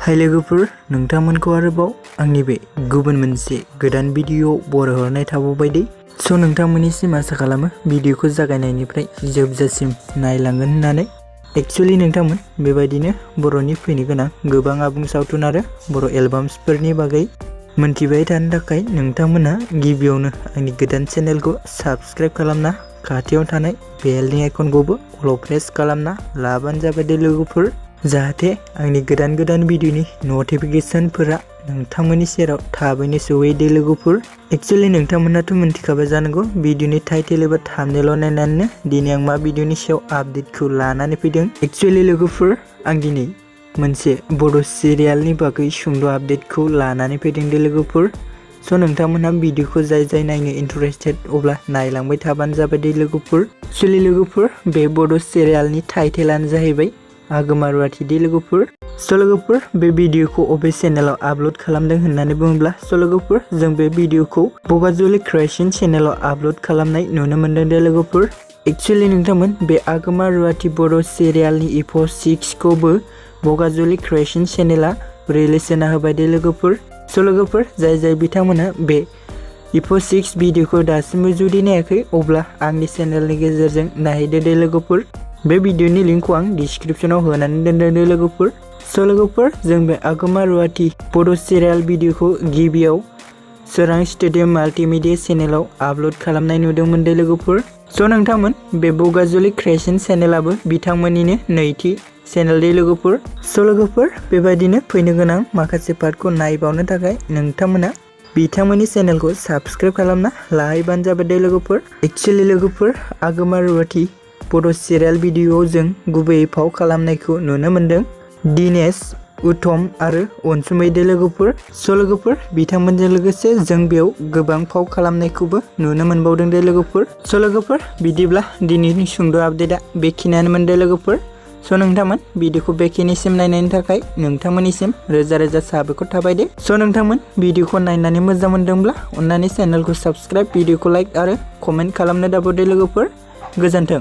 हाय लोगोफोर, नोंथांमोनखौ आरोबाव आंनि बे गुबुन मोनसे गोदान भिडिअ बरायहरनाय थाबावबाय दे। स' नोंथांमोननिसिम आसा खालामो भिडिअखौ जागायनायनिफ्राय जोबजासिम नायलांगोन होननानै। एक्चुअली नोंथांमोन बेबायदिनो बर'नि फैनो गोनां गोबां आबुं सावथुन आरो बर' एलबाम्सफोरनि बागै मोनथिबाय थानो थाखाय नोंथांमोना गिबियावनो आंनि गोदान चेनेलखौ साबस्क्राइब खालामना खाथियाव थानाय बेलनि आइकनखौबो अल प्रेस खालामना लाबानो जाबाय दे लोगोफोर, जाहाथे आंनि गोदान भिडिअनि नटिफिकेशनफोरा नोंथांमोननि सेराव थाबैनो सौहैयो दे लोगोफोर। एक्चुअली नोंथांमोनाथ' मिन्थिखाबाय जानांगौ भिडिअनि टाइटेल एबा थाम्बनेल नायनानैनो दिनै आं मा भिडिअनि सायाव आपडेटखौ लानानै फैदों। एक्चुअली लोगोफोर, आं दिनै मोनसे बड' सिरियालनि बागै सुंद' आपडेटखौ लानानै फैदों दे लोगोफोर। स' नोंथांमोनहा भिडिअखौ जाय नायनो इन्टारेस्टेड अब्ला नायलांबाय थाबानो जाबाय दे लोगोफोर। एक्चुअली लोगोफोर, बे बड' सिरियालनि टाइटेलानो जाहैबाय आगोमा रुवाथि दे लोगोफोर। स' लोगोफोर, बे भिडिअखौ अबे चेनेलाव आपल'ड खालामदों होननानै बुङोब्ला स' लोगोफोर, जों बे भिडिअखौ बगाजुलि क्रिएशन चेनेलाव आपल'ड खालामनाय नुनो मोनदों दे लोगोफोर। एक्चुअली नोंथांमोन बे आगोमा रुवाथि बड' सिरियालनि एपिस'ड 6 खौबो बगाजुलि क्रिएशन चेनेला रिलिज होना होबाय दे लोगोफोर। स' लोगोफोर, जाय बिथांमोना बे एपिस'ड 6 भिडिअखौ दासिमबो जुदि नायाखै अब्ला आंनि चेनेलनि गेजेरजों नायहैदो दे लोगोफोर। बे भिडिअनि लिंकखौ आं डिस्क्रिप्शनाव होनानै दोनदों दे लोगोफोर। स' लोगोफोर, जों बे आगोमा रुवाथि बड' सिरियाल भिडिअखौ गिबियाव सोरां स्टुडिअ माल्टिमिडिया चेनेलाव आपल'ड खालामनाय नुदोंमोन दे लोगोफोर। स' नोंथांमोन बे बगाजुलि क्रिएशन चेनेलाबो बिथांमोननिनो नैथि चेनेल दे लोगोफोर। स' लोगोफोर, बेबायदिनो फैनो गोनां माखासे पार्टखौ नायबावनो थाखाय नोंथांमोना बिथांमोननि चेनेलखौ साबस्क्राइब खालामना लाहैबानो जाबाय दे लोगोफोर। एक्चुअली लोगोफोर, आगोमा रुवाथि बड' सिरियाल भिडिअआव जों गुबैयै फाव खालामनायखौ नुनो मोनदों दिनेश, उत्तम आरो अनसुमै दे लोगोफोर। स' लोगोफोर, बिथांमोनजों लोगोसे जों बेयाव गोबां फाव खालामनायखौबो नुनो मोनबावदों दे लोगोफोर। स' लोगोफोर, बिदिब्ला दिनैनि सुंद' आपडेटआ बेखिनियानोमोन दे लोगोफोर। स' नोंथांमोन भिडिअखौ बेखिनिसिम नायनायनि थाखाय नोंथांमोननिसिम रोजा साबायखर थाबाय दे। स' नोंथांमोन भिडिअखौ नायनानै मोजां मोनदोंब्ला अन्नानै चेनेलखौ साबस्क्राइब, भिडिअखौ लाइक आरो कमेन्ट खालामनो दाबाव दे लोगोफोर। गोजोन्थों।